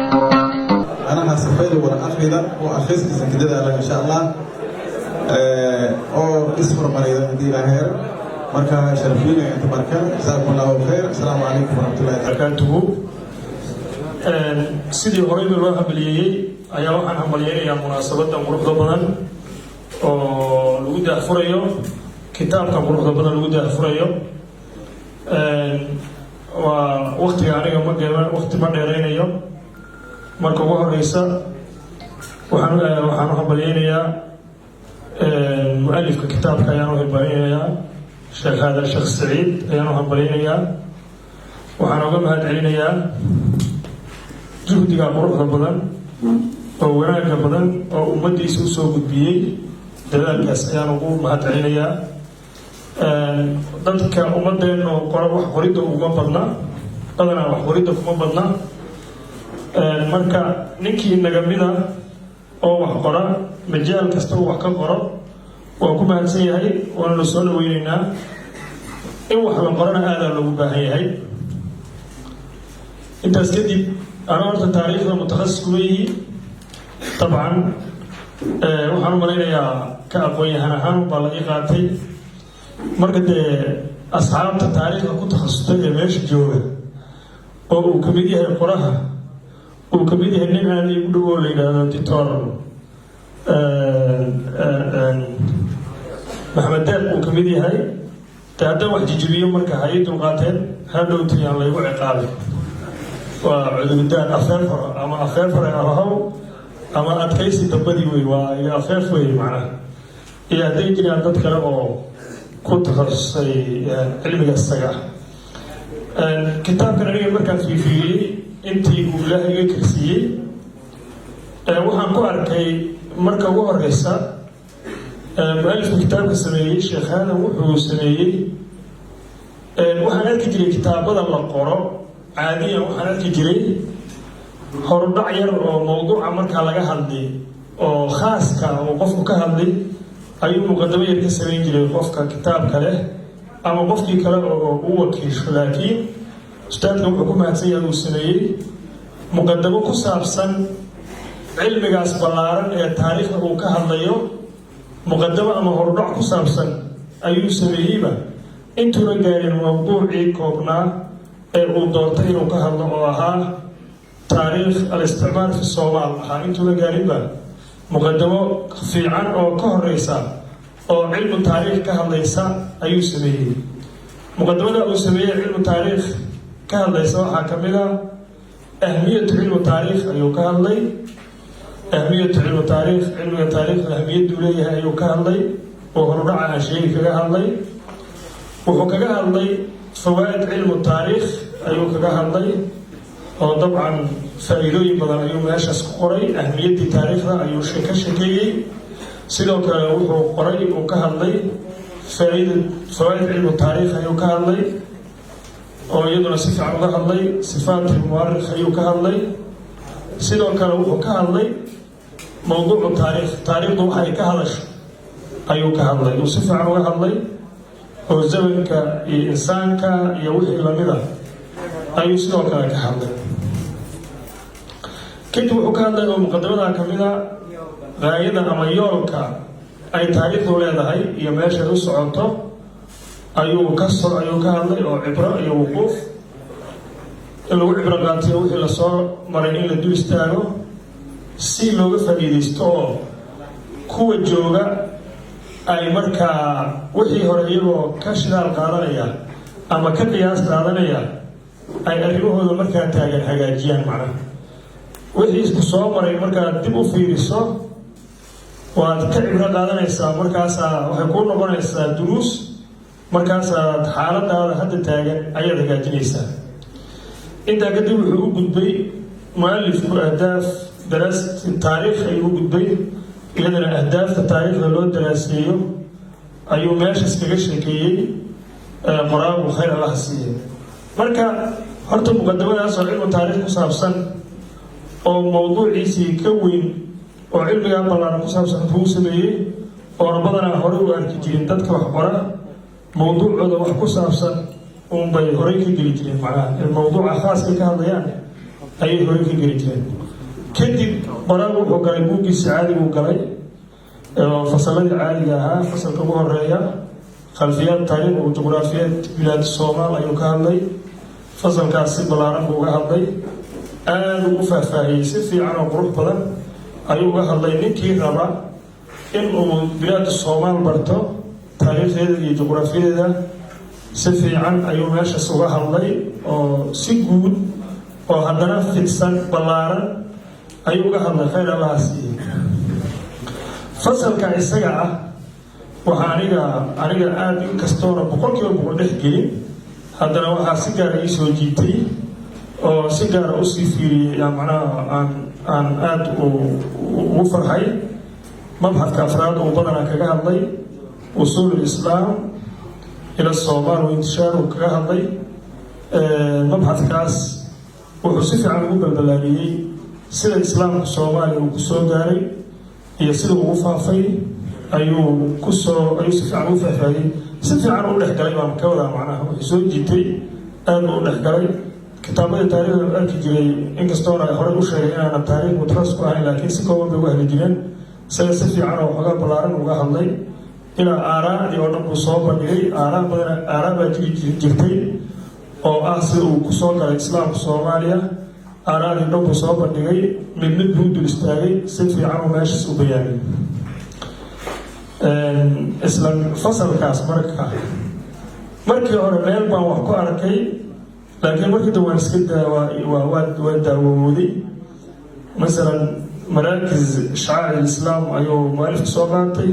Anaha safayda wada akhrida oo akhriskiisa ka dadaala, insha Allah, oo is horumarayda haddii ilaa heer. Marka sharafiina inta marka, jazaakum Allahu khayr. Asalaamu calaykum waraxmatullahi Barakaatuhu. Sidii horeyba loo hambaliyeeyey ayaa waxaan hambaliyeynayaa munaasabadan quruxda badan oo lagu daahfurayo kitaabkan quruxda badan lagu daahfurayo. Waa waktiga aniga ma geema, wakti ma dheereynayo. Marka ugu horeysa waxaan u hambalyeynayaa mualifka kitaabka ayaan u hambalyeynayaa, Sheekh Aadan Sheekh Saciid ayaan u hambalyeynayaa. Waxaan uga mahad celinayaa juhdiga quruxda badan oo wanaagga badan oo ummaddiisa usoo gudbiyey. Dadaalkaas ayaan ugu mahad celinayaa. Dadka ummadeennu qora wax qoridda uguma badna, badanaa wax qoridda kuma badna. Marka ninkii naga mida oo wax qora, majaal kasta uu wax ka qoro, waa ku mahadsan yahay, waana la soo dhaweyneynaa. In wax la qorana aadaa loogu baahan yahay. Intaas kadib, ana horta taariikhda mutakhasis kuma yihi dabcan. Waxaan u malaynayaa ka aqoon-yahan ahaan baa la ii qaatay. Marka dee asxaabta taariikhda ku takhasustay ee meesha jooga, oo uu ka mid yahay qoraha, uu ka mid yahay nin aada igu dhowo la yidhaahdo Doctor Maxamed Deeq uu ka mid yahay, dee haddaan wax jijibiyo marka ha ii dulqaateen, hadhowti aan laygu ciqaabin. Waa cudurdaan afeer hore ama afeer hore ahow. Ama adkaysi dambadii wey, waa iga afeef wey macnaha. Iyo hadday jiraan dad kale oo ku takhasusay cilmiga isaga. Kitaabkan aniga markaan fiifiiriyey intii uu Ilaahay iga karsiiyey, waxaan ku arkay marka ugu horeysa mualifka kitaabka sameeyey, Sheekh Aadan, wuxuu sameeyey, waxaan arki jiray kitaabada la qoro caadiyan, waxaan arki jiray horudhac yar oo mawduuca markaa laga hadlay oo khaaska uu qofku ka hadlay ayuu muqadamo yar ka samayn jiray qofka kitaabka leh ama qofkii kale oo u wakiisho. Laakiin ustaadka wuxuu ku mahadsan yahay uu sameeyey muqadamo ku saabsan cilmigaas ballaaran ee taariikhda uu ka hadlayo. Muqadamo ama horudhac ku saabsan ayuu sameeyeyba intuuna gaarin mawduucii koobnaa ee uu doortay inuu ka hadlo, oo ahaa taariikh al-isticmaar fi Soomaal ahaa. Intuuna gaarinba muqadamo fiican oo ka horeysa oo cilmu taariikh ka hadlaysa ayuu sameeyey. Muqadamada uu sameeyey cilmu taariikh ka hadlaysa waxaa ka mid a ahmiyatu cilmu taariikh ayuu ka hadlay. Ahmiyatu cilmu taariikh, cilmiga taariikhda ahmiyadduu leeyahay ayuu ka hadlay, oo horudhaca aan sheegi kaga hadlay. Wuxuu kaga hadlay fawaa'id cilmu taariikh ayuu kaga hadlay, oo dabcan faa-iidooyin badan ayuu meeshaas ku qoray. Ahmiyaddii taariikhda ayuu ka shekeeyey. Sidoo kale wuxuu qoray uu ka hadlay faaida fawaa'id cilmu taariikh ayuu ka hadlay, oo iyaduna si fiican uga hadlay. Sifaat muarikh ayuu ka hadlay. Sidoo kale wuxuu ka hadlay mawduucu taariikh, taariikhdu waxay ka hadasho ayuu ka hadlay, uu si fiican uga hadlay, oo zamanka iyo insaanka iyo wixii lamida ayuu sidoo kale ka hadlay. Kadib wuxuu ka hadlay oo muqadamadaa ka mid a gaayada ama yoolka ay taariikhdu leedahay iyo meeshay u socoto ayuu ka hadlay, oo cibro iyo wuquuf in lagu cibro qaatiyo wixii lasoo maray, in la dul istaago si looga faa'iidaysto, oo kuwa jooga ay markaa wixii hore iyagoo ka shidaal qaadanaya ama ka qiyaas qaadanaya ay arrimahooda markaa taagan hagaajiyaan. Macnaha, wixii isku soo maray markaad dib u fiiriso waad ka cibro qaadanaysaa, markaasaa waxay kuu noqonaysaa duruus, markaasaad xaaladaada hadda taagan ayaad hagaajinaysaa. Intaa kadib wuxuu u gudbay mualifku ahdaaf daraas taariikh ayuu u gudbay. Iyadana ahdaafta taariikhda loo daraaseeyo ayuu meeshaas kaga sheekeeyey qoraagu, khayr Allaha siiyey. Marka horta muqadamadaas oo cilmu taariikh ku saabsan oo mawduuciisii ka weyn oo cilmigaa ballaaran ku saabsan buu sameeyey, oona badanaa horey u arki jirin. Dadka wax qora mawduucooda wax ku saabsan unbay horey ka geli jireen, macnaha mawduuca khaaskay ka hadlayaan ayay horey ka geli jireen. Kadib qoraagu wuxuu galay buuggiisi caadiguu galay, oo fasaladii caadiga ahaa. Fasalka ugu horeeya khalfiyaad taariikh oo juqraafiyeed bilaad Soomaal ayuu ka hadlay. Fasalkaas si ballaaran buu uga hadlay, aada ugu faahfaahiyey, si fiican oo qurux badan ayuu uga hadlay. Ninkii raba in uu bilaada Soomaal barto taariikhdeeda iyo juqraafiyadeeda, si fiican ayuu meeshaas uga hadlay, oo si guud oo haddana fidsan ballaaran ayuu uga hadlay, khayr Allaha siiyey. Fasalka isaga ah waxaa aniga aada, inkastoona 100% dhex gelin, haddana waxaa si gaara ii soo jiitay oo si gaara usii fiiriyey, macnaha aan aada ugu farxay, mabxadka afraad uu badanaa kaga hadlay usuul islaam ila Soomaal wa intishaar uu kaga hadlay. Mabxadkaas wuxuu si fiican ugu balbalaariyey sida islaamka Soomaaliya uu kusoo gaaray iyo sida ugu faafay ayuu si fiican ugu faahfaahiyey, si fiican u dhexgalay baan ka wadaa. Macnaha, wuxuu soo jiitay, aada u dhexgalay. Kitaabadii taariikhda arki jiray, inkastoona horey u sheegay inaanan taariikh mutaqasis ku ahayn, laakiin si kooban bay uga hadli jireen. Isaga si fiican oo waxoogaa ballaaran uga hadlay, ilaa aaraadii oo dhan buu soo bandhigay. Aaraa badan, aaraa baa jiri jirtay oo ah sida uu kusoo galay islaamka Soomaaliya. Aaraadii dhan buu soo bandhigay, mid mid buu dul istaagay, si fiican uu meeshaas u bayaamiyey. Isla fasalkaas marka markii hore meel baan wax ku arkay, laakiin markii dambe waan iska waa daawowooday. Masalan, مراكز إشعاع الإسلام ayuu mualifka soo qaatay.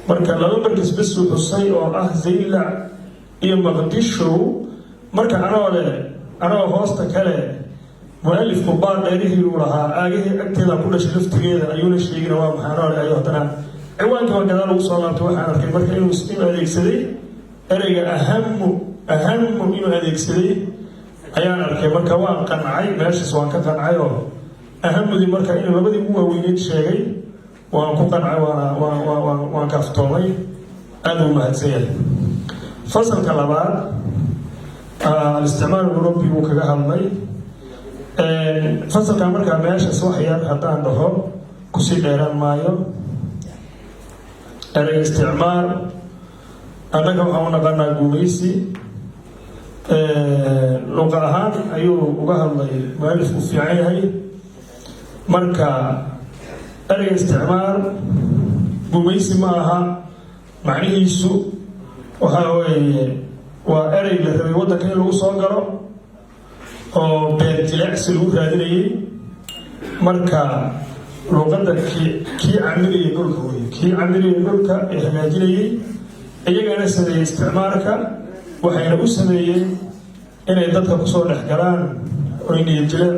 Marka laba markas bes uu xusay oo ah Zaylac iyo Maqdisho. Marka anoo leh, anoo hoosta kale, mualifku baar dheerihii uu lahaa aagihii agteeda ku dhashay laftigeeda ayuuna sheegina waa maxay. Anoo leh ayuu haddana ciwaankii waa gadaal ugu soo laabtay. Waxaan arkay marka inuu adeegsaday ereyga "أهم". "أهم" inuu adeegsaday ayaan arkay. Marka waan qancay, meeshaas waan ka qancay oo أهم dii marka inuu labadii ugu waaweyneyd sheegay waan ku qancay, waana waan waan waan kaaftoomay. Aada uu mahadsan yahay. Fasalka labaad الاستعمار الأوروبي wuu kaga hadlay fasalka. Markaa meeshaas wax yar haddaan dhaho, kusii dheeraan maayo. Erey isticmaar annaga waxaan u naqanaa gumaysi. Luqa ahaan ayuu uga hadlay mualifku, fiican yahay. Marka ereyga isticmaar gumaysi ma aha macnihiisu. Waxa weeye waa erey la rabay waddanka in lagu soo galo oo beer jilecsi lagu raadinayay. Marka luuqadda kii camirayay dhulka wey, kii camirayay dhulka ee hagaajinayay iyagana sameeyey isticmaarka. Waxayna u sameeyeen inay dadka kusoo dhex galaan oy niyad jile,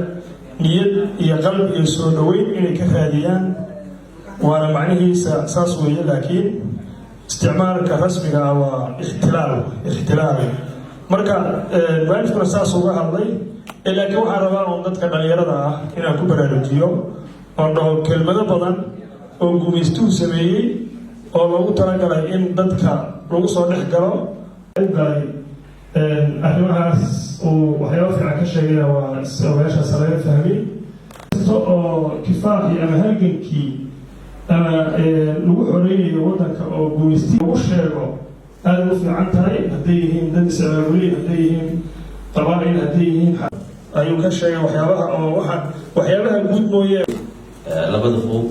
niyad iyo qalb iyo soo dhaweyn inay ka raadiyaan, waana macnihiisa saas weeye. Laakiin isticmaalka rasmiga ah waa ixtilaal, ixtilaal. Marka mualifkuna saas uga hadlay. Laakiin waxaan rabaa uun dadka dhalinyarada ah inaan ku baraarujiyo oon dhaho kelmado badan oo gumaystuhu sameeyey oo loogu talagalay in dadka lagu soo dhex galo u galay arrimahaas uu waxyaaba fiican ka sheegayna waa meeshaas laga fahmay oo kifaaxii ama halgankii ama lagu xoreynayo waddanka oo gumaysti lagu sheego aada u fiican tahay. Hadday yihiin dad is-abaabuliin, hadday yihiin qabaa'il, hadday yihiin, ayuu ka sheegay waxyaabaha oo waxaan waxyaabaha guud mooye. Labada buug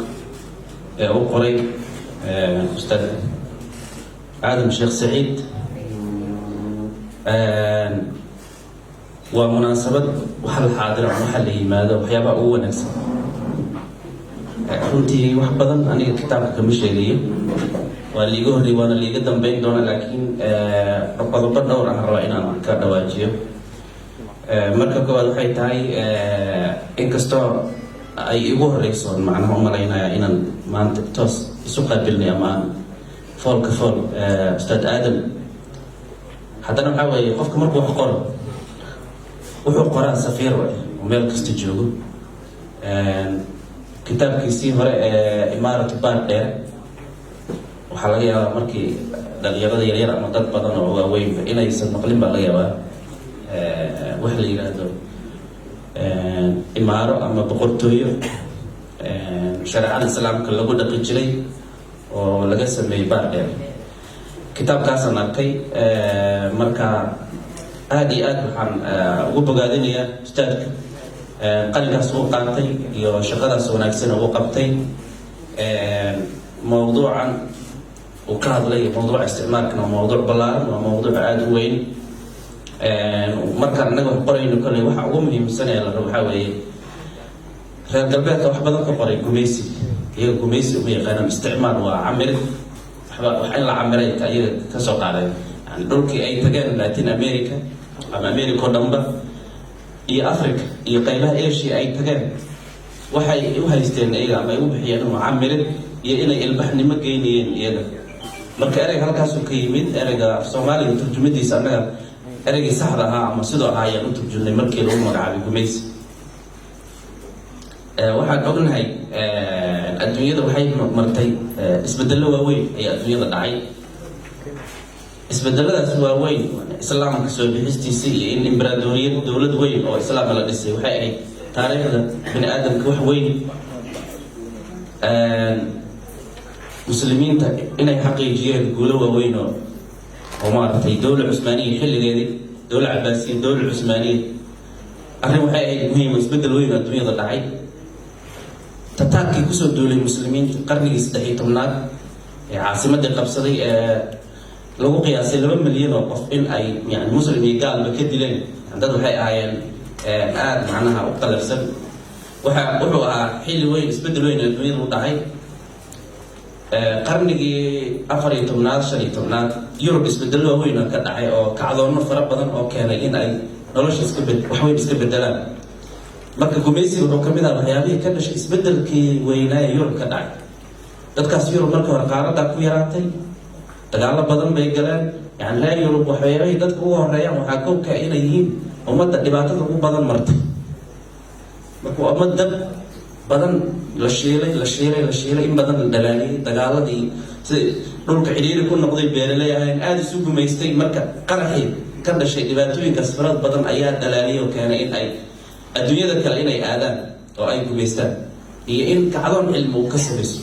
ee u qoray Ustaad Aadam Sheekh Saciid waa munaasabad waxa la xaadiro ama waxa la yimaado waxyaabaha ugu wanaagsan. Runtii wax badan aniga kitaabka kama sheegayo, waa liiga horrey waana liiga dambeyn doona, laakiin qodobo dhowr ah rabaa inaan ka dhawaajiyo. Marka koowaad waxay tahay, inkastoo ay igu horeyso, macnaha umalaynaya inaan maanta toos isu qaabilnay ama aan foolka fool Ustaad Aadam, haddana waxaa weeye qofka markuu wax qoro, wuxuu qoraa safiir waay oo meel kasta joogo. Kitaabkiisii hore ee Imaaratu Baar Dheer waxaa laga yaabaa markii dhalinyarada yaryar ama dad badan oo waaweynba inaysan maqlin baa laga yaabaa wax la yidhaahdo imaaro ama boqortooyo shareecada Islaamka lagu dhaqi jiray oo laga sameeyey Baar Dheer. Kitaabkaasaan arkay. Marka aada iyo aad waxaan ugu bogaadinayaa ustaadka qalinkaas uu qaatay iyo shaqadaas wanaagsan uu qabtay. Mawduucan uu ka hadlay, mawduuca isticmaalkana, waa mawduuc ballaaran, waa mawduuc aada u weyn. Markaan annaga wax qorayno, kolley waxa ugu muhiimsan ee la rabo waxaa weeye, reer galbeedka wax badan ka qoray gumaysi, iyaga gumaysi uma yaqaanaan, isticmaal waa camirid. Waxba wax in la camiray iyaga kasoo qaadeen, yani dhulkii ay tageen, Latin America ama America oo dhanba iyo Africa iyo qaybaha Asia ay tageen, waxay u haysteen iyaga ama ay u bixiyeen inuu camirid iyo inay ilbaxnimo geynayeen iyaga. Marka ereyga halkaasuu ka yimid. Ereyga af Soomaaliga turjumadiisa, annaga ereygii saxda ahaa ama sidoo ahaa ayaan u turjumnay markii lagu magacaabay gumaysi. Waxaan ognahay adduunyada waxay martay isbedello waaweyn ayaa adduunyada dhacay. Isbedeladaas waaweyn, Islaamka soo bixistiisa iyo in imberaadoriyad, dowlad weyn oo Islaama la dhisay, waxay ahayd taariikhda bini aadamka wax weyn. Muslimiinta inay xaqiijiyeen guulo waaweyn oo maaragtay dowla Cusmaaniya xilligeedii, dowla Cabaasiya, dowla Cusmaaniya, arrin waxay ahayd muhiim, isbedel weyn oo adduunyada dhacay. Tataarkii kusoo duulay muslimiinta qarnigii 13aad ee caasimadii qabsaday ee lagu qiyaasay 2 milyan oo qof in ay yani muslim iyo gaalba ka dileen, dad waxay ahaayeen aada macnaha u qalafsan. Wuxuu ahaa xilli weyn, isbeddel weyn adduunyada u dhacay. Qarnigii 14aad, 15aad, Yurub isbedello waaweyn oo ka dhacay oo kacdoonno fara badan oo keenay in ay nolosha iska waxweyn iska bedelaan. Marka gumaysiga wuxuu kamid aha waxyaabihii ka dhashay isbedelkii weynaa ee Yurub ka dhacay. Dadkaas Yurub markii hore qaaradaa ku yaraatay, dagaalo badan bay galeen. Yani reer Yurub waxyaabihii dadka ugu horeeyaan waxaa kowka inay yihiin ummadda dhibaatada ugu badan martay. Marka waa ummad dab badan la shiilay, la shiilay, la shiilay, in badan la dhalaaliyay. Dagaaladii si dhulka cidhiiri ku noqday, beeraley ahayn, aada isu gumaystay. Marka qaraxii ka dhashay dhibaatooyinkaas farada badan ayaa dhalaaliyay oo keenay in ay adduunyada kale inay aadaan oo ay gumaystaan iyo in kacdoon cilmi uu ka samayso.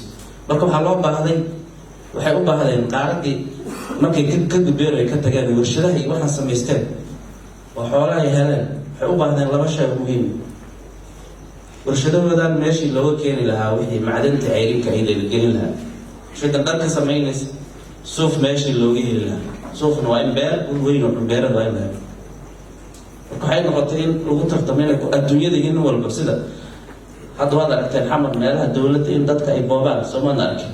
Marka waxaa loo baahday, waxay u baahdeen qaaradii markay ka gudbeen oo ay ka tageen, warshadaha iyo waxaan samaysteen oo xoolaha ay heleen, waxay u baahdeen laba shay oo muhiim: warshadahoodan meeshii looga keeni lahaa wixii macdanta ceyrinka ay lalagelin lahaa, warshadan dharka samaynaysa suuf meeshii looga heli lahaa. Suufna waa in beer dhul weyn oo dhulbeerad waa in la helo. Marka waxay noqotay in lagu tartamo inay adduunyada iyo nin walba. Sida hadda waad aragteen Xamar, meelaha dowladda in dadka ay boobaan, soo maadna arkin?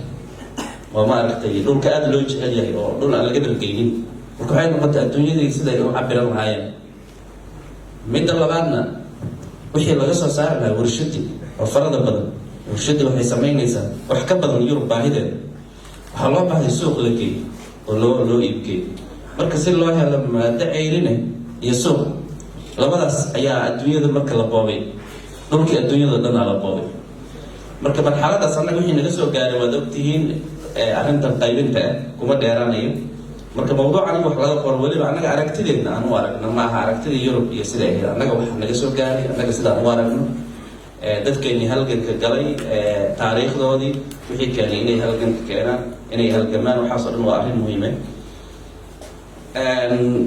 Oo ma aragtay dhulka aada loo jecel yahay oo dhul aan laga dhargeynin. Marka waxay noqotay adduunyadii siday u cabiran lahaayeen. Midda labaadna, wixii laga soo saari lahaa warshadii oo farada badan, warshadii waxay samaynaysaa wax ka badan Yurub baahideeda. Waxaa loo baahday suuq la geeyo oo loo iibgeeyo. Marka si loo helo maado ceyrine iyo suuq, labadaas ayaa adduunyada marka la boobay. Dhulkii adduunyada dhanaa la boobay. Marka marxaladaas annaga wixii naga soo gaaray waad ogtihiin. Arrintan qaybinta ah kuma dheeraanayo. Marka mawduucan in wax laga qoro, weliba annaga aragtideedna aan u aragno, ma aha aragtida Yurub iyo sida ahayd. Annaga wax naga soo gaaray, annaga sidaan u aragno, dadkeennii halganka galay, taariikhdoodii, wixii keenay inay halganka keenaan, inay halgamaan, waxaas oo dhan waa arrin muhiime.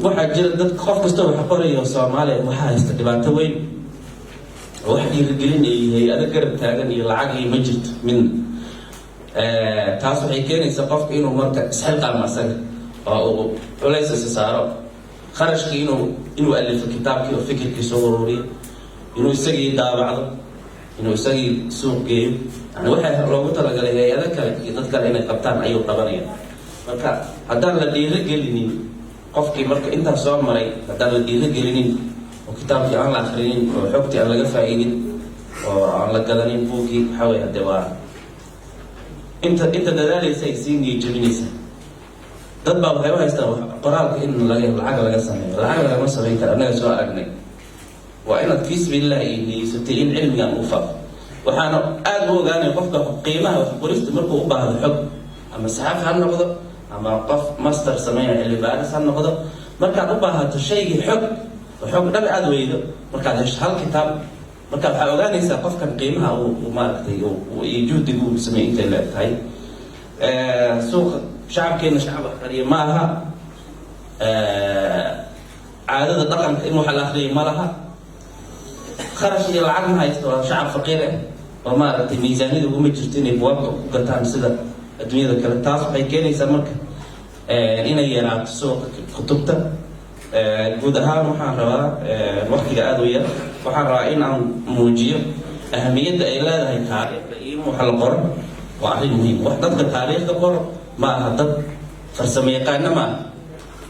Waxaa jira dad, qof kasta wax qorayo Soomaaliya waxaa haysta dhibaato weyn oo wax dhiirigelin iyo hay-ado garab taagan iyo lacag iyo ma jirto midna. Taas waxay keenaysaa qofka inuu marka isxilqaamo asaga oo uu culays isa saaro, kharashkii inuu alifo kitaabkii oo fikirkii soo ururiyo, inuu isagii daabacdo, inuu isagii suuq geeyo. Yani waxaa loogu talagalay hay-ado kale iyo dad kale inay qabtaan ayuu qabanaya. Marka haddaan la dhiiro gelinin qofkii marka intaas soo maray, haddaan la dhiiro gelinin oo kitaabkii aan la akrinin oo xogtii aan laga faa'iidin oo aan la gadanin buuggii, waxaa wey hadde waa inta dadaalaysa ay sii niyo jebinaysaa. Dad baa waxay u haystaan qoraalka in laga lacag laga sameeyo. Lacag lagama samayn karo, annaga soo aragnay. Waa inaad fii sabiililah ay niyeysatay in cilmigan uu faafo. Waxaana aada u ogaanaya qofka qiimaha wax qorista markuu u baahdo xog, ama saxafi ha noqdo ama qof master sameynaya cilmi baaris ha noqdo. Markaad u baahato shaygii xog oo xog dhab aada weydo, markaad hesho hal kitaab, marka waxaa ogaanaysaa qofkan qiimaha uu maaragtay iyo juhdiga uu sameeyey intay leeg tahay. Suuqa shacabkeena shacab wax qariya ma aha. Caadada dhaqanka in wax la akriyo ma laha. Kharash iyo lacag ma haysto, waa shacab faqiir ah oo maaragtay miisaaniyada uguma jirto inay buwaagta ku gataan sida adduunyada kale. Taas waxay keenaysaa marka inay yaraato suuqa kutubta guud ahaan. Waxaan rabaa, waqtiga aada u yar, waxaan rabaa in aan muujiyo ahamiyadda ay leedahay taariikhda iyo in wax la qoro. Waa arrin muhiim. Wax dadka taariikhda qoro ma aha dad farsamo yaqaano, ma aha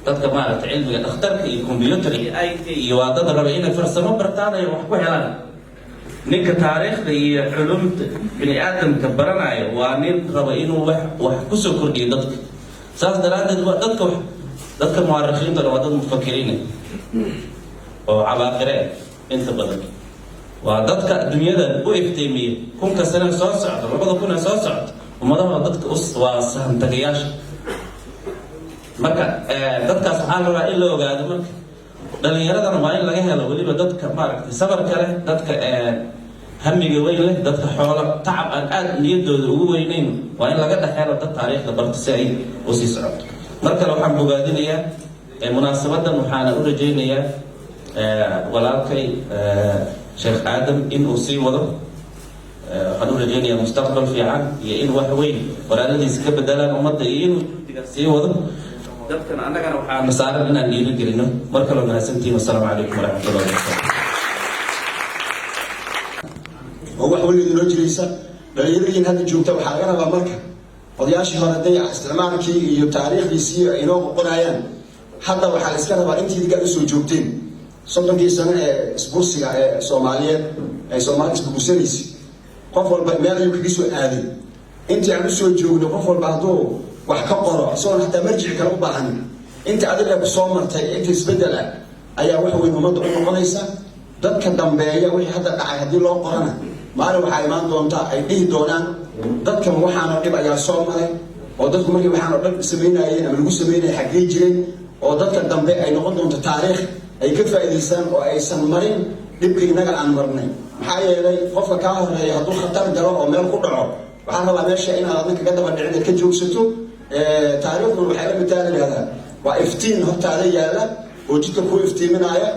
dadka maaragtay cilmiga dhakhtarka iyo computer iyo IT iyo, waa dad raba inay farsamo bartaan ay wax ku helaan. Ninka taariikhda iyo culumta bini aadamka baranayo waa nin raba inuu wax kusoo kordhiyo dadka. Saas daraaddeed waa dadka wax, dadka mu'arikhiintana waa dad mufakiriin oo cabaaqire inta badan. Waa dadka adduunyada u iftiimiya 1000-ka sane soo socda, 2000 ee soo socda ummadaha. Dadka waa sahantagayaasha. Marka dadkaas waxaa la rabaa in la ogaado. Marka dhalinyaradana waa in laga helo weliba dadka maaragtay sabarka leh, dadka hamiga weyn leh, dadka xoolo tacab aan aada niyadooda ugu weynayn. Waa in laga dhex helo dad taariikhda barto si ay usii socoto. Mar kale waxaan bogaadinayaa munaasabadan, waxaana u rajaynayaa walaalkay Sheekh Aadam in uu sii wado. Waxaan u rajaynayaa mustaqbal fiican iyo in wax weyn qoraaladiisa ka bedelaan ummadda iyo inuu juhdiga sii wado. Dadkan annagana waxaana saaran inaan dhiiri gelino. Mar kaloo mahadsantihiin. Wasalaamu calaykum waraxmatullahi wabarakatu. Wax weligeed inoo jiraysa. Dhalinyaradiin hadda joogta waxaa laga rabaa, marka odayaashii hore hadday isticmaalkii iyo taariikhdiisii ay inoo qoqonayaan, hadda waxaa la iska rabaa intii idinka aad usoo joogteen 30kii sano ee isbursiga ee Soomaaliyeed ee Soomaali isburbursanaysay, qof walba meel ayuu kaga soo aaday. Intii aan usoo joogno, qof walba hadduu wax ka qoro isagoon xataa marjici kale u baahanin, inta adiga ku soo martay, inta isbeddel ah ayaa wax weyn ummadda u noqonaysa. Dadka dambeeya wixii hadda dhacay haddii loo qorana, maalin waxaa imaan doonta ay dhihi doonaan dadkan waxaanoo dhib ayaa soo maray, oo dadku markii waxaanoo dhan samaynayeen ama lagu samaynaya xaggee jireen, oo dadka dambe ay noqon doonto taariikh ay ka faa'iidaystaan oo aysan marin dhibkii innaga aan marnay. Maxaa yeelay, qofka kaa horeeya hadduu khatar galo oo meel ku dhaco, waxaa rabaa meesha inaad adna kaga daba dhicin, aad ka joogsato. Taariikhduna waxay la mid tahay, yidhahdaa, waa iftiin hortaada yaalla oo jidka kuu iftiiminaya,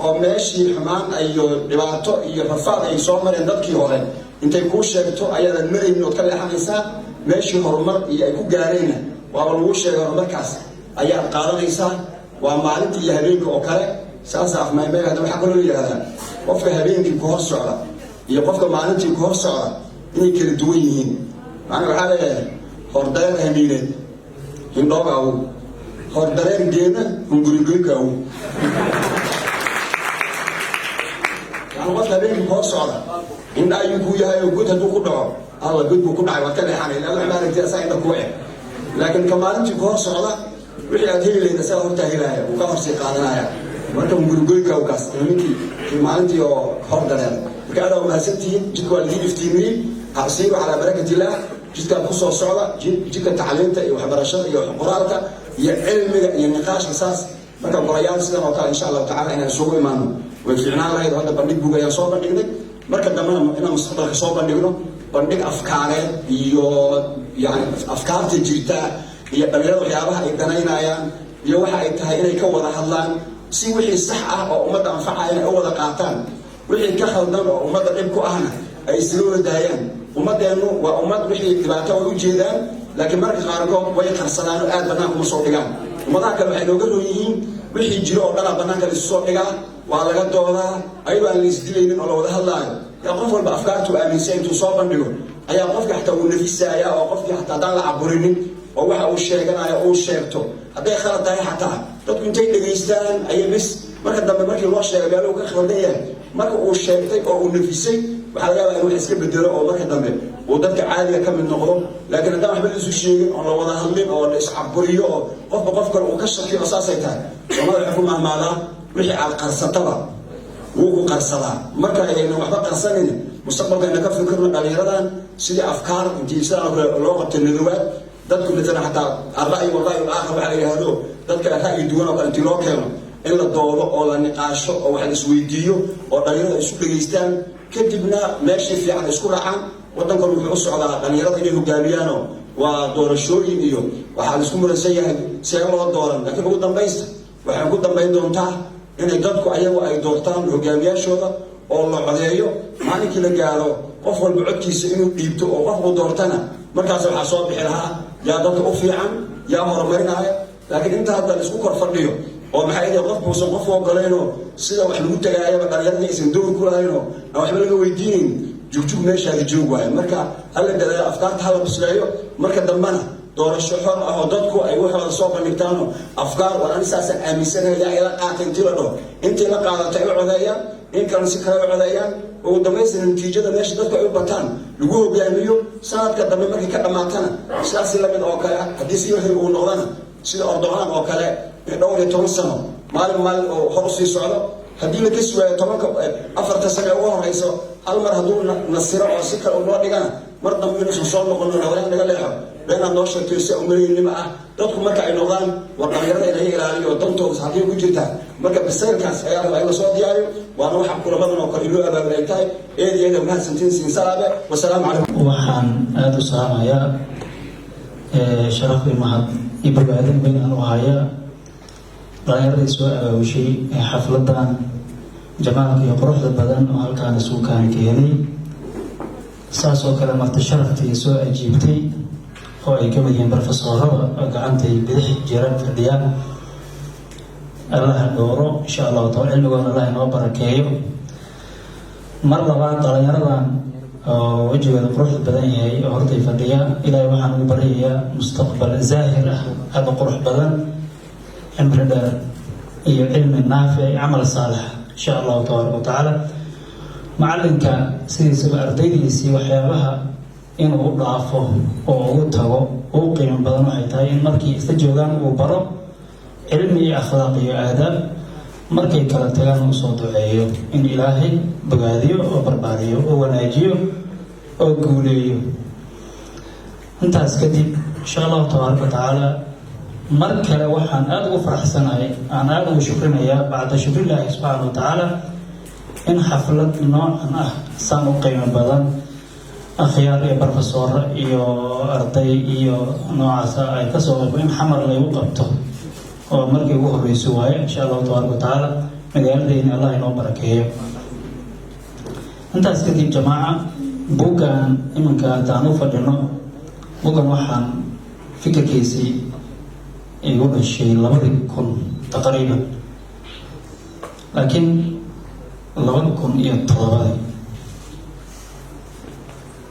oo meeshii xumaan iyo dhibaato iyo rafaad ay soo mareen dadkii hore intay kuu sheegto ayaadan maraynin ood ka leexanaysaa. Meeshii horumar iyo ay ku gaareenna waaba lagu sheegay, horumarkaas ayaad qaadanaysaa. Waa maalintii iyo habeenka oo kale. Saasa afmaymeel hadda waxaa kaloo yidhahdaa, qofka habeenkii ku hor socda iyo qofka maalintii ku hor socda inay kala duwan yihiin. Macnaa waxaa leeyahay, hordareer hamiineed hindhoogaawu, hordareer geena hungurigoykaawu. Yani qofka habeenkii ku hor socda indha ayuu kuu yahay, oo god hadduu ku dhaco, alla, god buu ku dhacay, waad ka leexanay ila wax maaragtay, asaa indha kuu eg. Laakiin ka maalintii ku hor socda, wixii aad heli lahayd asaga hortaa helaya, uu ka horsii qaadanaya. Marka hungurigoykaawu kaas ninkii maalintii oo hor dareer. Marka aad waa mahadsantihiin. Jidka waa lidiin iftiimiyey. Siiru calaa barakatillaah. Jidkaa kusoo socda, jidka tacliinta iyo waxbarashada iyo qoraalka iyo cilmiga iyo niqaashka. Saas marka golayaal sidan oo kale, insha Allahu tacala, inaan isugu imaano way fiicnaan lahayd. Hadda bandhig bug ayaan soo bandhignay. Marka dambena inaan mustaqbalka soo bandhigno bandhig afkaareed iyo yani afkaarta jirta iyo dhalinyarada waxyaabaha ay danaynayaan iyo waxa ay tahay inay ka wada hadlaan, si wixii sax ah oo ummadda anfacaya inay u wada qaataan, wixii ka khaldan oo ummadda dhib ku ahna ay isaga wadaayaan. Ummadeennu waa ummad wixii dhibaato way u jeedaan, laakiin mararka qaarkood way qarsadaan oo aad bannaanka uma soo dhigaan. Ummadaha kale waxay nooga roon yihiin, wixii jiro oo dhanaa bannaanka la isu soo dhigaa, waa laga doodaa, ayadoo aan la isdilaynin oo la wada hadlaayo. Yaa qof walba afkaartuu aaminsan intuu soo bandhigo ayaa qofkii xataa uu nafisaaya, oo qofkii xataa haddaan la caburinin oo waxa uu sheeganayo uu sheegto, hadday khalad tahay xataa, dadku intay dhegaystaan ayay bis marka dambe markii loo sheegay meel uu ka khaldan yahay, marka uu sheegtay oo uu nafisay, waxaa laga yaabaa in wax iska bedelo oo marka dambe uu dadka caadiga ka mid noqdo. Laakiin haddaan waxba la isu sheegin oon la wada hadlin oo la iscaburiyo oo qofba qof kale uu ka shakiyo, oo saasay tahay. Soomada waxay ku mahmaadaa, wixii aad qarsataba wuu ku qarsadaa. Marka aynan waxba qarsanin, mustaqbalkayna ka fikirno dhalinyaradan sidii afkaar intii sidaan oo kale loo qabtay nadawaad, dadku matalan xataa الرأي والرأي الآخر waxaa la yidhaahdo, dadka ra'yi duwan oo kale intii loo keeno in la doodo oo la niqaasho oo wax la isweydiiyo oo dhalinyarada isu dhegaystaan, kadibna meeshii fiican isku raacaan. Waddankan wuxuu u socdaa dhalinyarada inay hogaamiyaanoo waa doorashooyin iyo waxaa la isku muransan yahay see loo dooran, laakiin ugu dambaysta waxay ku dambayn doontaa inay dadku ayagu ay doortaan hogaamiyaashooda oo la codeeyo. Maalinkii la gaaro qof walba codkiisa inuu dhiibto oo qofku doortana, markaas waxaa soo bixi lahaa yaa dadka u fiican, yaa horumarinaya. Laakiin inta hadda la isku kor fadhiyo oo maxay yihi qof buusan qof ogolaynoo sida wax lagu tagaayaba dhalinyarada aysan door ku lahaynoo aan waxba laga weydiinayn, jugjug meeshaadi joog waayo. Marka hala dadaalo, afkaarta hala bisleeyo. Marka dambena doorasho xor ah oo dadku ay waxooda soo bandhigtaano, afkaar war ani saasaan aaminsanahay, yaa ila qaatay intii la dhaho, intii la qaadato ay u codeeyaan, in kalena si kale u codeeyaan, ugu dambaystina natiijada meesha dadku ay u bataan lagu hogaamiyo. Sanadka dambe markay ka dhammaatana sidaasi lamid oo kale, haddii si wixii uu noqdana, sida Erdogan oo kale, dhowr iyo toban sano maalin maalin oo hor usii socdo. Haddii la kasi waayo 10-ka 4-ta sano ee ugu horeyso, hal mar hadduu nasiro oo si kale loo dhigana, mar dambe inuusan soo noqono, dhawraan naga leexo, beenaad noo sheegtay si umaleynimo ah, dadku marka ay noqdaan. War dhalinyarada inaga ilaaliyo oo dantooda halkay ku jirtaa. Marka bisaylkaas ayaa rabaa in lasoo diyaariyo, waana waxa kulamadan oo kale inoo abaabul ay tahay. Eed iyo eeda mahadsantiin. Siinsalaabe, wasalaamu calaykum. Waxaan aada u salaamayaa, sharaf iyo mahad iyo bogaadin weyn aan u hayaa dhalinyaradii soo abaabushay ee xafladan jamaalka iyo quruxda badan oo halkaan isugu kaan keenay. Saas oo kale marti sharaftii soo ajiibtay oo ay kamid yihiin barofesoorada oo gacantay bidix jira fadhiyaan, Allaha dhowro, insha Allahu taala, cilmigoona Allah inoo barakeeyo. Mar labaad dhalinyaradan Oo wejigooda quruxda badan yahay oo hortay fadhiya, Ilaahay waxaan ugu baryayaa mustaqbal zaahir ah, aada u qurux badan, cimri dheer iyo cilmi naafic, camal saalix, insha Allahu tabaaraka wa tacaala. Macalinka sidiisaba ardaydiisii waxyaabaha inuu u dhaafo oo ugu tago ugu qiimo badan waxay tahay in markii isla joogaan uu baro cilmi iyo akhlaaq iyo aadaab, markay kala tagaan uu soo duceeyo in Ilaahay bogaadiyo oo barbaariyo oo wanaajiyo oo guuleeyo. Intaas kadib, insha Allahu tabaaraka wa tacaala, mar kale waxaan aada ugu faraxsanahay, aan aada ugu shukrinayaa, bacda shukrillaahi subxaana wa tacaala, in xaflad noocan ah saan u qiimo badan, akhyaar iyo barofesooro iyo arday iyo noocaasa ay kasoo qayb, in Xamar laygu qabto oo markii ugu horeyso waaye. Insha Allahu tabaaraka wa tacaala, magaaladeyna Allah inoo barakeeyo. Intaas kadib, jamaaca, buuggan iminka haddaan u fadhino, buuggan waxaan fikirkiisii igu dhashay 2000 taqriiban, laakiin 2007-dii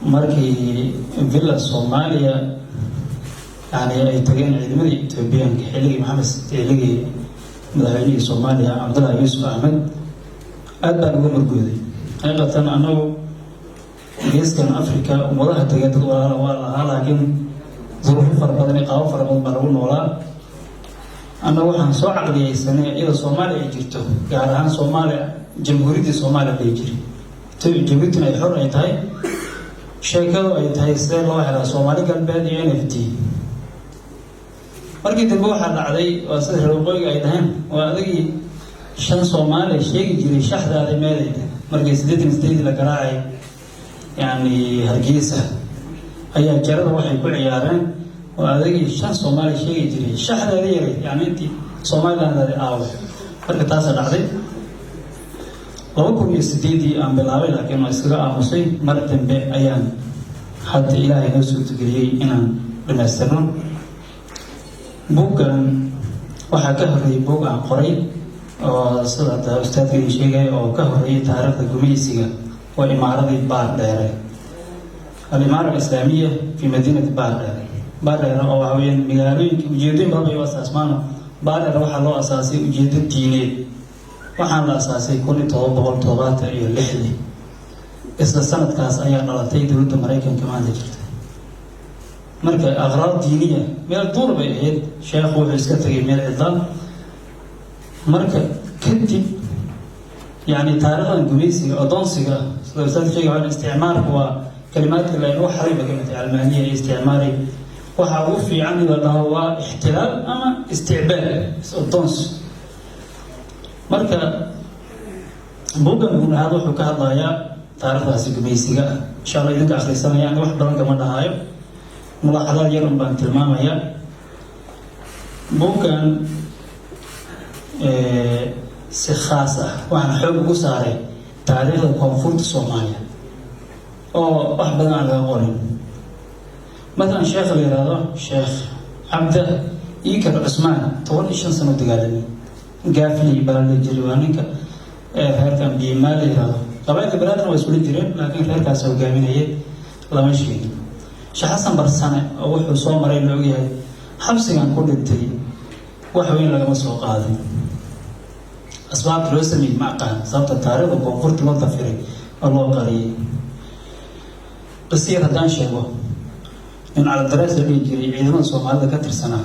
markii Villa Soomaaliya yani ay tageen ciidamadii Etoobiyaanka, xilligii Maxamed, xilligii madaxweynihii Soomaaliya Cabdullahi Yuusuf Axmed, aada baan uga murgooday. Xaqiiqatan, anagu geeskan Africa ummadaha tegay dad walaala waa lahaa, laakiin duruufo fara badan iyo qaabo fara badan baa lagu noolaa. Annagu waxaan soo caqliyeysanay iyadoo Soomaaliya ay jirto, gaar ahaan Soomaaliya, Jamhuuriyaddii Soomaaliya dhihi jiray, Jabuutina ay xor ay tahay, sheekadu ay tahay sidee loo helaa Soomaali Galbeed iyo NFD. Markii dambe waxaa dhacday, waa sida reer waqooyiga ay dhaheen, waa adagii shan Soomaaliya sheegi jiray, shaxdaada meeday. Markii 88-dii la garaacay yani Hargeysa, ayaa jarada waxay ku ciyaareen, waa adagii shan Soomaaliya sheegi jiray, shaxdaada yaray, yani intii Somaliland aawe. Marka taasaa dhacday 2008-dii aan bilaabay, laakiin waa iskaga aamusay. Mar dambe ayaan hadda Ilaahay noo suurtageliyey inaan dhamaystirno buuggan. Waxaa ka horreeyey buug aan qoray oo sida hadda ustaadka idin sheegaya, oo ka horreeyey, taariikhda gumaysiga waa imaaradii Baardheere, alimaara alislaamiya fi madiinati Baardheere. Baardheere oo waxa weyaan magaalooyinka ujeedooyin badan bay u asaasmaano. Baardheere waxaa loo asaasay ujeedo diineed. Waxaan la asaasay 1776-dii. Isla sanadkaas ayaa dhalatay dowladda Maraykanka maanta jirta. Marka aqraad diiniya, meel duur bay ahayd, sheekhu wuxuu iska tegay meel cidla. Marka kadib yani taariikhdan gumaysiga, adoonsiga, sida ustaadka sheegay, waa isticmaalku, waa kalimaadka laynagu xaray ba kamid tahay. Almaaniya iyo isticmaali, waxaa ugu fiican in la dhaho waa ixtilaal ama isticbaal, adoonsi. Marka buuggan guud ahaan wuxuu ka hadlayaa taariikhdaasi gumaysiga ah. Insha Allah idinka akhrisanaya, ani wax badan kama dhahaayo, mulaaxadaad yar un baan tilmaamaya. Buuggan si khaas ah waxaan xoog ugu saaray taariikhda koonfurta Soomaaliya oo wax badan aan laga qorin. Matalan, sheekh la yihahdo Sheekh Cabda Iikar Cusmaan 15 sano dagaalamay. Gaafli baa la jiray, waa ninka reerka Biimaa la yihahdo. Qabailka banaadna waa iskula jireen, laakiin reerkaas hogaaminayay lama sheegin. Sheekh Xasan Barsane oo wuxuu soo maray la ogyahay, xabsigan ku dhintay, wax weyn lagama soo qaadin. Asbaabta loo sameeyey ma aqaan, sababta taariikhda koonfurta loo dafiray oo loo qariyey. Qisiyar haddaan sheego, nin Caladarees la dhihi jiray, ciidamada Soomaalida ka tirsanaa,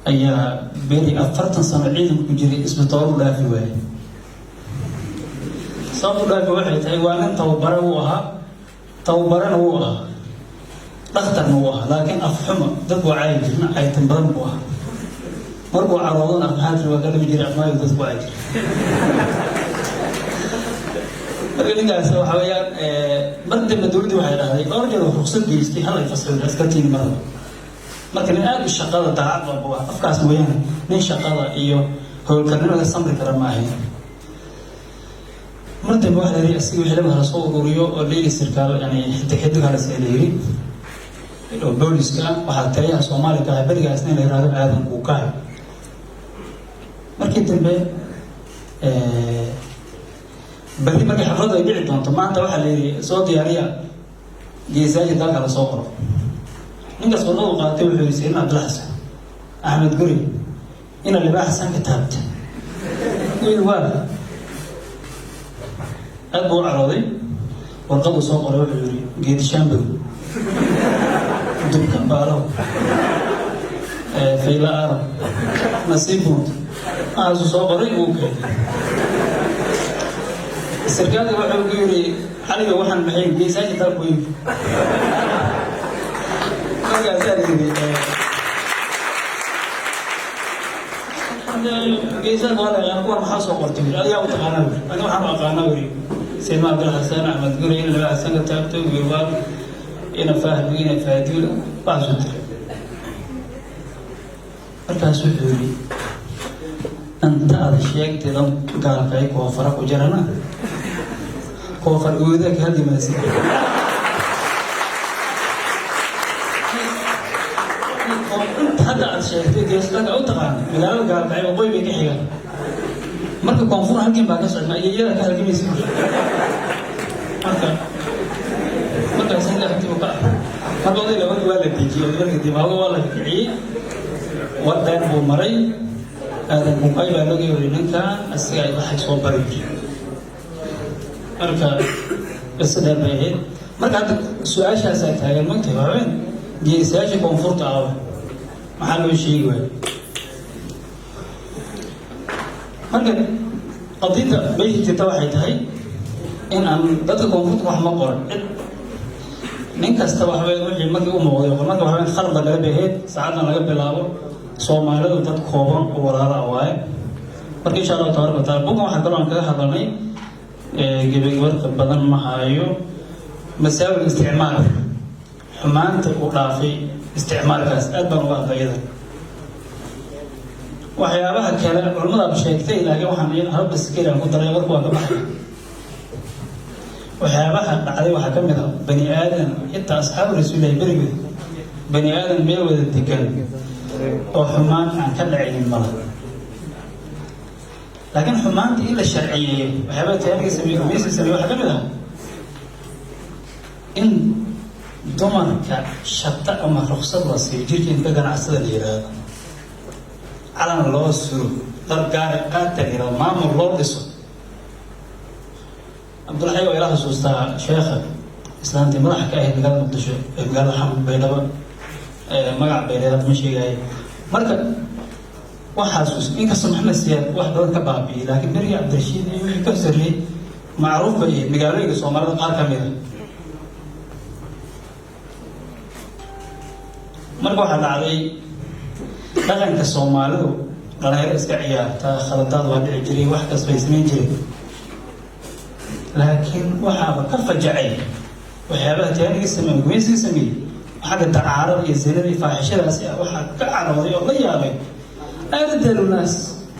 ayaa beri 40 sano ciidanku ku jiray isbitoor u dhaafi waayey. Sababtu dhaafi waxay tahay, waa nin tababare wuu ahaa, tababarena wuu ahaa, dhakhtarna wuu ahaa, laakiin afxuma, dadku waa caayi jirna, caytan badan buu ahaa. Markuu caroodana maxaa tiri waa ka dhimi jiray, afmaayo dadku waa caayi jiray. Marka ninkaas waxa weeyaan, mar dambe dowladdii waxay dhahday, dhowr jeer ruqsad geystay, hal ay fasaxo askartiini maraba. Marka nin aada u shaqada daacad baa, afkaas mooyaane, nin shaqada iyo howlkarnimada samri kara ma ahayn. Mar dambe waxa la yidhi asiga wixii lama soo ururiyo oo leyli sirkaal, yani xidig xidig halas la yidhi oo booliska ah. Waxaa taliyaha Soomaaliya ka ahay berigaasna in la yihahdo Aadan Kuukaay. Markii dambe Berri markii xafladdu ay dhici doonto, maanta waxaa la yidhi soo diyaariya geesayaasha dalka la soo qoro. Ninkaas warqadu qaatay, wuxuu yidhi Sayidna Cabdilla Xasan, Axmed Guri, ina Libaax sanka taabta, wiil waa aad buu u carooday. Warqaduu soo qoray, wuxuu yidhi Geedishaambow, Dubka Baalow, Fayla Aaron, Nasiib Bunt. Waxaasuu soo qoray, wuu keenay sarkaalka. Wuxuu ku yidhi, "Caliga, waxaan maxay geesaasha dalku yimi?" Markaasaa yidhi, "Geesaad waa la yaqaan, kuwan maxaa soo qortay?" Yiri, "Adigaa u taqaanaa?" Yiri, "Ani waxaan u aqaanaa," yiri, Sayidma Cabdil Xasan, Axmed Guri, ina Laba Xasan ka taabto, Wirwaal, ina Fahmi, ina Faadiil, waxaasuu diray. Markaas wuxuu yidhi, "Inta aad sheegtay dhan gaalkay koonfara ku jirana, koonfar ooda ka hadlimaysa." Inta hadda aad sheegtay geesdhanka u taqaana, magaalada Gaalkacyo waqooyi bay ka xigaan. Marka koonfur halkan baa ka socda, iyada ka halgamaysa. Marka markaas inta agtibu ka ah. Marka oday labadi waa la dejiyey. Marka dimaago waa la kiciyey, war dheer buu maray. Aadan Kunkay baa looga yiri, ninkan asiga ay waxay soo bari jiri. Marka qiso dheer bay ahayd. Marka hadda su-aashaasaa taagan, magtahay, waaween geesayaasha koonfurta ah maxaa loo sheegi waaya? Marka qadiyadda meesha jirta waxay tahay in aan dadka koonfurta wax ma qoran cid, nin kasta waxawey wixii markii u muuqday. Marka waxaweyn khalad laga bay ahayd. Saacaddan laga bilaabo Soomaalidu dad kooban oo walaala ah waaye. Marka insha Allahu tabaraka wataala bugan waxaa kaloo aan kaga hadalnay, gebagebarka badan ma hayo, masaawil isticmaal, xumaanta uu dhaafay isticmaalkaas, aad baan uga hadlay iyada. Waxyaabaha kale culimmadaaba sheegtay, laakiin waxaan hal baskeli aan ku daray, warku waa ka baxay. Waxyaabaha dhacday waxaa ka mid ah bani aadan, xitaa asxaabu rasuulillahi berigood, bani aadan meel wada degan oo xumaan aan ka dhacaynin mala. Laakiin xumaanta in la sharciyeeyo, waxyaabaha taariga sameeye, gumeysiga sameeye, waxaa ka mid ah in dumarka shata ama ruksad la siiyo jirka in ka ganacsada la yiraahdo, calan loo suro, dhar gaari qaata la yirahdo, maamul loo dhiso. Cabdulxay waa ila xusuustaa sheekha islaantii madaxa ka ahayd magaalada Muqdisho ee magaalada Xamud, Baydhabo, magac Bayleed ma sheegaayo. Marka waxaas inkastoo Maxamed Siyaad wax badan ka baabi'iyey, laakiin berigii Cabdirashiid iyo wixii ka sarreeyey macruuf bay ahayd magaalooyinka Soomaalida qaar ka mid a. Marka waxaa dhacday dhaqanka Soomaalidu dhalinyaro iska ciyaarta, khaladaad waa dhici jiray, wax kas bay samayn jireen. Laakiin waxaaba ka fajacay waxyaabaha taaniga sameeye, gumeysiga sameeyey, xagga dacaarada iyo zinada iyo faaxishadaasi ah, waxaa ka carooday oo la yaabay aardaalunaas,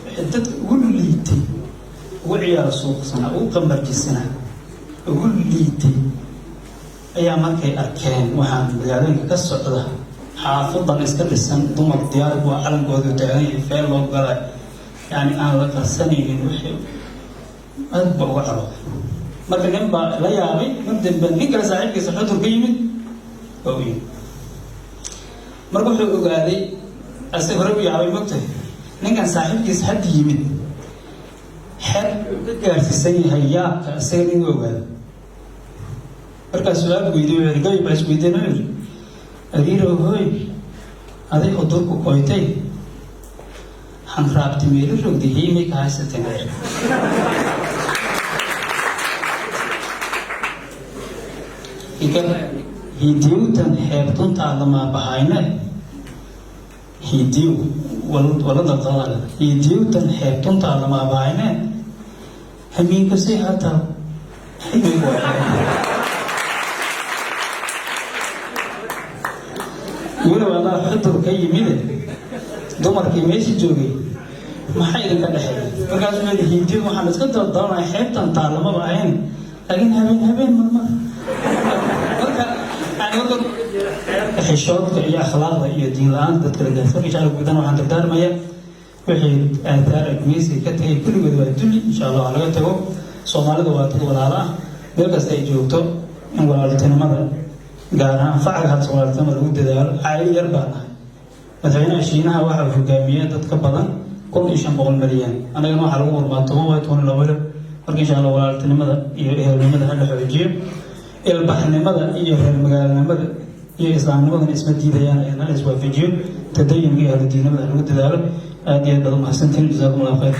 waxay dadka ugu liitay, ugu ciyaaro suuqsanaa, ugu qamarjisanaa, ugu liitay ayaa markay arkeen waxaan magaalooyinka ka socda, xaafadan iska dhisan, dumar diyaar waa calankoodu taagan yahay, feel loo galay, yani aan la qarsanaynin, wixii aad ba uga carooday. Marka nin baa la yaabay. Mar dambe nin kale saaxiibkiisa Xudur ka yimid waa u yimid. Marka wuxuu ogaaday ase hore u yaabay, mogtahay, ninkan saaxiibkiisa hadda yimid xer uu ka gaarsiisan yahay yaabka isaga inuu ogaado. Markaas su-aal weydiy, wuxuu yidhi, gabay baa isweydiin, wuxuu yidhi, "Ariirow hooy, aday hudurku koytay, hanraabti meelo rogday, hiimay ka haysateen." Hiidiyowtan xeebtuntaa lamaa bahayne, hiidiyow wala daldalal, hiidiyowtan xeebtuntaa lamaa bahayne, hamiinkasay hataa ximay walow adaa Xudur ka yimide, dumarkii meesha joogay maxaa idinka dhexeeya? Markaasuu yidhi, "Hiidiyo waxaan iska daldalanaya xeebtan taalamaba ahayn, laakiin habeen habeen marmar." Marka yani marka xishoodka iyo akhlaaqda iyo diin la-aanta dadka la gaarsiin. Insha Allah guudana waxaan dardaarmaya, wixii aathaar gumeysiga ka tagay kulligood waa dulli, insha Allah waa laga tago. Soomaalidu waa dad walaalo ah meel kasta ay joogto. In walaaltinimada, gaar ahaan facga hadsa, walaaltinimada lagu dadaalo. Caali yar baa nahay. Madaxweynaha Shiinaha waxa uu hogaamiyey dad ka badan 1500 milyan, annagana waxaa lagu murmaa 10 waay, 12 milyan. Marka insha Allah walaaltinimada iyo ehelnimada ha la xoojiyo. Ilbaxnimada iyo reer magaalnimada iyo islaamnimadana isma diidayaan, ayana la iswaafajiyo. Tadayunka iyo ahludiinimada lagu dadaalo. Aad iyo aad baad umahadsantihin. Jazaakum Allahu khayr.